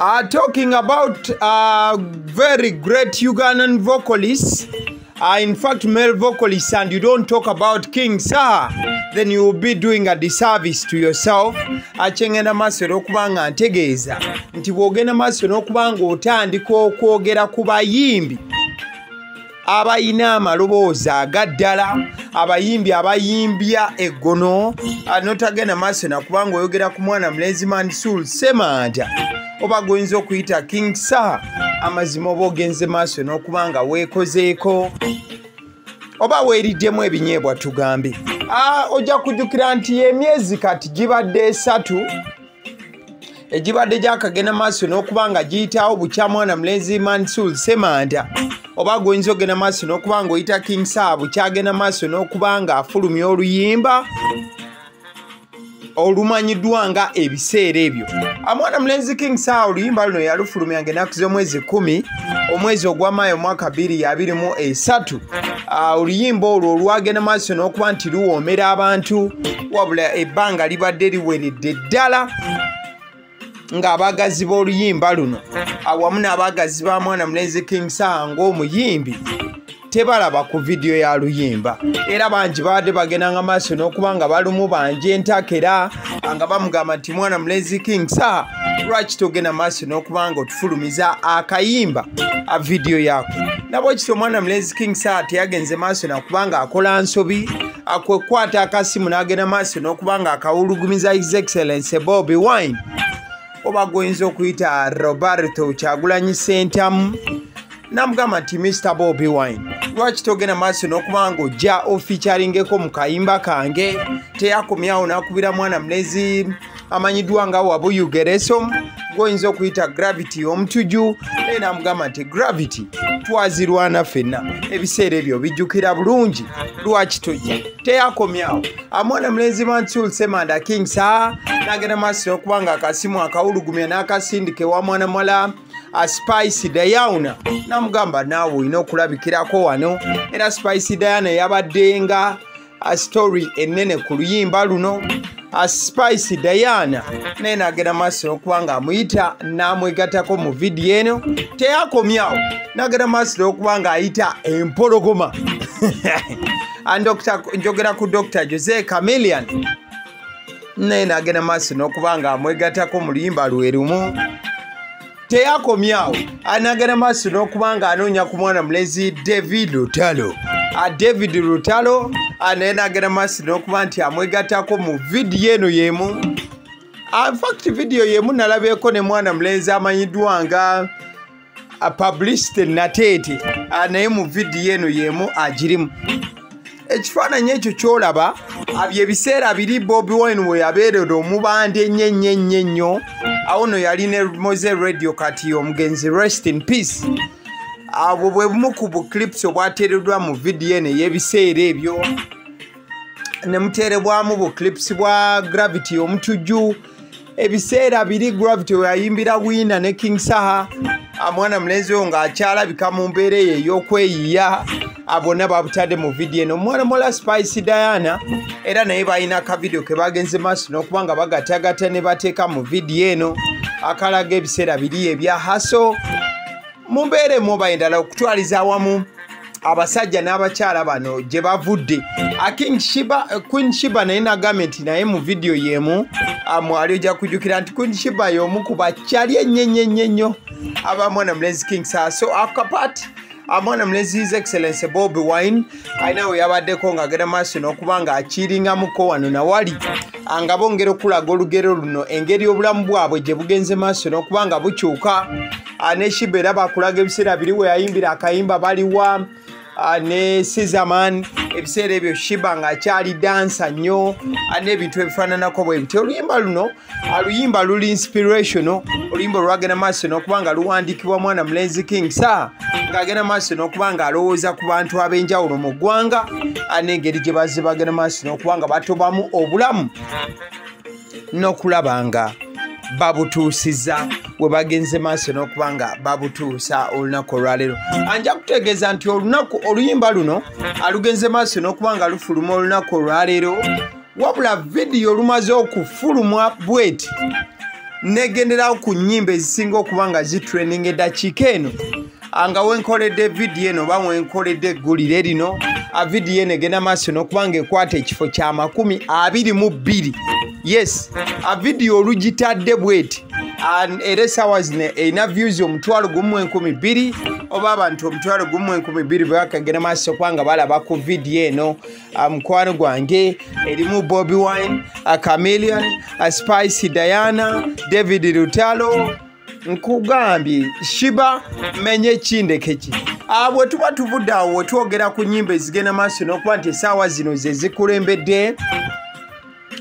Talking about very great Ugandan vocalists, in fact male vocalists, and you don't talk about King Saha, then you will be doing a disservice to yourself. Kyengenda maaso n'okuba nga ntegeeza nti bw'ogenda maaso n'okuba nga otandika okwogera ku bayimbi abayina amaloboozi agaddala, abayimbi abayimbya eggono, n'otagenda maaso nakubanga oyogera ku mwana mulenzi Mansoor Ssemanda oba gwoyinza okuyita King Saha, amazima oba ogenze maaso n'okuba nga weekozeeko oba weeriddemu ebinyeebwa tugambe. Ojja kujjukira nti emyezi kati gibadde 3 egibadde gyakagenda maaso n'okuba nga giyitawo bukya mwana mulenzi Mansoor Ssemanda oba gwoyinza ogenda maaso n'okuba nga oyita King Saha bukyagenda maaso n'okuba nga afulumya oluyimba olumanyiddwa nga ebiseera ebyo. Omwana mulenzi King Saha oluyimba luno yalufulumya ng'ennaku z'omwezi 10 omwezi ogwa Maayi omwaka 2023. Oluyimba olwo olwagenda maaso n'okuba nti luwoomera abantu, wabula ebbanga libadde liweredde ddala ng'abaagazi b'oluyimba luno awamu n'abaagazi ba mwana mulenzi King Saha ng'omuyimbi tebalaba ku vidiyo ya luyimba. Era bangi babadde bagendanga maaso n'okuba nga balumubanja entakera nga bamugamba nti mwana mulenzi King Saha lwaki togenda maaso n'okuba nga otufulumiza akayimba a vidiyo yako. Nabwekityo omwana mulenzi King Saha teyagenze maaso nakuba nga akola nsobi, akwekwata akasimu n'agenda maaso n'okuba nga akawulugumiza His Excellency Bobi Wine oba gwoyinza okuyita Roberto Kyagulanyi Ssentamu, namugamba nti Mr. Bobi Wine lwaki togenda maaso n'okuba nga ojja ofeaturingeko mu kayimba kange. Teyakomyawo n'akubira mwana mulenzi amanyiddwa nga Wabuyu Geresom gwoyinza okuyita Gravity Omutuju, naye namugamba nti Gravity twazirwana ffenna ebiseera ebyo bijjukira bulungi, lwaki tojja. Teyakomyawo omwana mulenzi Mansoor Ssemanda King Saha n'agenda maaso n'okuba nga akasimu akawulugumya n'akasindika ewa mwana muwala Spice Diana, namugamba naawe olina okulabikirako wano. Era Spice Diana yabadde nga story ennene ku luyimba luno. Spice Diana naye n'agenda maaso n'okuba nga amuyita n'amwegattako mu vidiyo eno. Teyakomyawo n'agenda maaso n'okuba ng'ayita empologoma. Njogera ku Dr. Jose Chameleone, naye n'agenda maaso n'okuba nga amwegattako mu luyimba lwe lumu. Teyakomyawo anagenda maaso n'okuba nga anoonya ku mwana mulenzi David Lutalo. David Lutalo naye n'agenda maaso n'okuba nti amwegattako mu vidiyo eno y'emu. In fact vidiyo y'emu nalabyeko ne mwana mulenzi amanyiddwa nga Publicity Nateete, naye mu vidiyo eno y'emu agirimu. Ekifaananyi ekyo ky'olaba byebiseera biri Bobi Wine we yabeerera omubande ennyo ennyo ennyo ennyo. Awo nno yali ne Mowzey Radio, kati omugenzi rest in peace. Obwo bwe bumu ku buclips obwateereddwa mu vidiyo eno ey'ebiseera ebyo, ne muteerebwamu buclips bwa Gravity Omutujju. Ebiseera biri Gravity we yayimbira Winner ne King Saha, omwana mulenzi oyo ng'akyalabika mu mbeera eyo ey'okweyiya, bonna babutadde mu vidiyo eno. Omwana muwala Spice Diana era naye balina akavidiyo ke bagenze maaso n'okuba nga bagattagatta ne bateeka mu vidiyo eno akalaga ebiseera biri ebya haso mu mbeera emu oba endala, okutwaliza awamu abasajja n'abakyala bano gye bavudde. King Shiba, Queen Shiba naye nagambye nti naye mu vidiyo y'emu mwali ojja kujjukira nti Queen Shiba y'omu ku bakyali ennyo ennyo ennyo ennyo abamwana mulenzi King Saha. So akapati omwana mulenzi His Excellency Bobi Wine alina we yabaddeko ng'agenda maaso n'okuba ng'akiringamuko wano nawali, nga bongera okulaga olugero luno engeri obulamu bwabwe gye bugenze maaso n'okuba nga bukyuka. Ne Shiba era bakulaga ebiseera biri we yayimbira akayimba baliwa ne Sizzaman, ebiseera ebyo Shiba ng'akyali dansa nnyo n'ebintu ebifaananako bwe bityo. Oluyimba luno oluyimba luli inspirational, oluyimba olwagenda maaso n'okuba nga luwandiikibwa mwana mulenzi King Saha ng'agenda maaso n'okuba nga alowooza ku bantu ab'enjawulo mu ggwanga n'engeri gye bazze bagenda maaso n'okuba nga batobamu obulamu n'okulaba nga babutuusiza we bagenze maaso n'okuba nga babutuusa olunaku olwaleero. Nja kutegeeza nti olunaku oluyimba luno alugenze maaso n'okuba nga lufuluma olunaku olwaleero, wabula vidiyo olumaze okufulumwa bweti Negenderawo ku nnyimba ezisinga okuba nga zitrending eddakiika eno nga wenkoledde vidiyo eno oba wenkoledde eggulire lino. Vidiyo eno egenda maaso n'okuba nga ekwata ekifo kya 22. Yes, vidiyo olugitadde bweti era essaawa zino erina views 1,002 oba abantu 1,002 bwe bakagenda maaso okuba nga balaba ku vidiyo eno. Mukwano gwange, erimu Bobi Wine, Chameleon, Spice Diana, David Lutalo, nkugambye Sheebah menye kindekeki. Bwe tuba tuvudde awo, wetwogera ku nnyimba ezigenda maaso n'okuba nti essaawa zino ze zikulembedde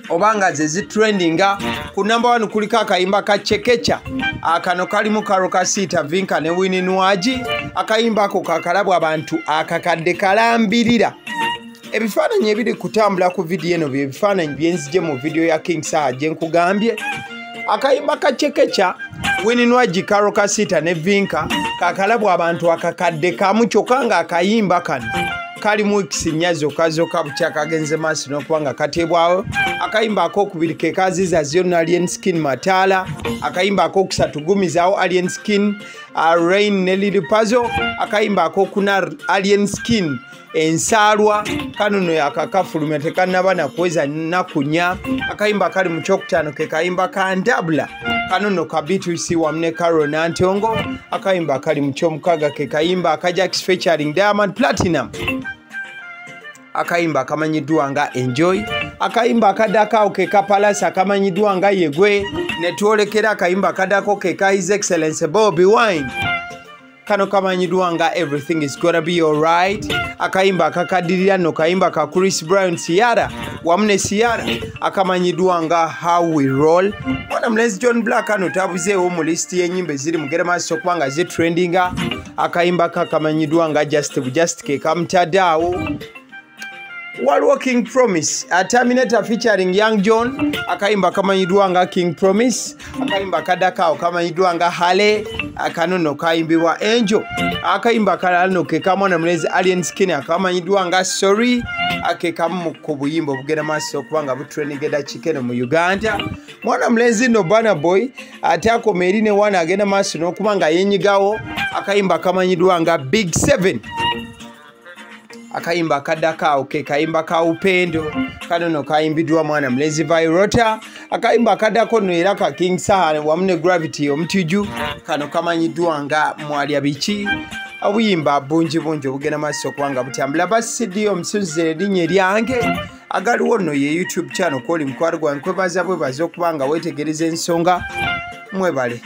oba nga ze zitrendinga, ku namba 1 kuliko akayimba ka Chekecha. Akano kalimu Karole Kasita, Vinka ne Winnie Nwagi. Akayimba ako kakalabwa abantu akakadde kalambirira. Ebifaananyi ebiri kutambula ku vidiyo eno bye bifaananyi byenzije mu vidiyo ya King Saha gye nkugambye. Akayimba ka Chekecha, Winnie Nwagi, Karole Kasita ne Vinka kakalabwa abantu akakadde kamu, kyokka nga akayimba kano kalimu weeks 4 zokka zokka bukya kagenze maaso n'okuba nga kateebwawo. Akayimba akokubiri ke kaziza Zion, Alien Skin, Mataala. Akayimba akokusatu Gumizaawo, Alien Skin, Rain ne Lil Pazo. Akayimba akokuna, Alien Skin, Ensaalwa. Kano no akakafulumya tekannaba nakuweza nnaku 4. Akayimba kali mu kyokutaano ke kayimba ka Ndabula. Kano nno ka B2C wamu ne Carol Nantongo. Akayimba kali mu kyomukaaga ke kayimba aka Jax featuring Diamond Platinum, akayimba akamanyiddwa nga Enjoy. Akayimba akaddako awo ke ka Palasi akamanyiddwa nga Yegwe. Ne twolekera akayimba akaddako ke ka His Excellence Bobi Wine. Kano kamanyiddwa nga Everything Is Gonna Be Alright. Akayimba akakaddirira nno kayimba ka Chris Brown, Ciara wamu ne Ciara, akamanyiddwa nga How We Roll. Mwana mulenzi John Black ano tabuzeewo mu lisiti y'ennyimba eziri mugere maaso okuba nga zitrendinga. Akayimba kakamanyiddwa nga Just Just ke kamutadde awo. Waliwo King Promise, Terminator featuring Young John, akayimba kamanyiddwa nga King Promise. Akayimba kaddako awo kamanyiddwa nga Hale. Kano nno kayimbibwa Angel. Akayimba kalala nno ke kamwana mulenzi Alien Skin akamanyiddwa nga Sorry. Ke kamu ku buyimba obugenda maaso okuba nga butrendinga eddakiika eno mu Uganda. Mwana mulenzi nno Burna Boy ate akoma eri ne wana agenda maaso n'okuba nga yenyigawo, akayimba kamanyiddwa nga Big Seven. Akayimba akaddako awo ke kayimba ka Upendo. Kano no kayimbiddwa mwana mulenzi Vyroota. Akayimba akaddako nno era ka King Saha wamu ne Gravity Omutujju. Kano kamanyiddwa nga Mwalya Biki. Obuyimba bungi bungi obugenda maaso okuba nga butambula. Basidi omusunzire erinnya eryange agaliwo nno ye YouTube channel kwoli mukwano gwange. Nkwebaza bwebaza okuba nga weetegereza ensonga. Mwebale.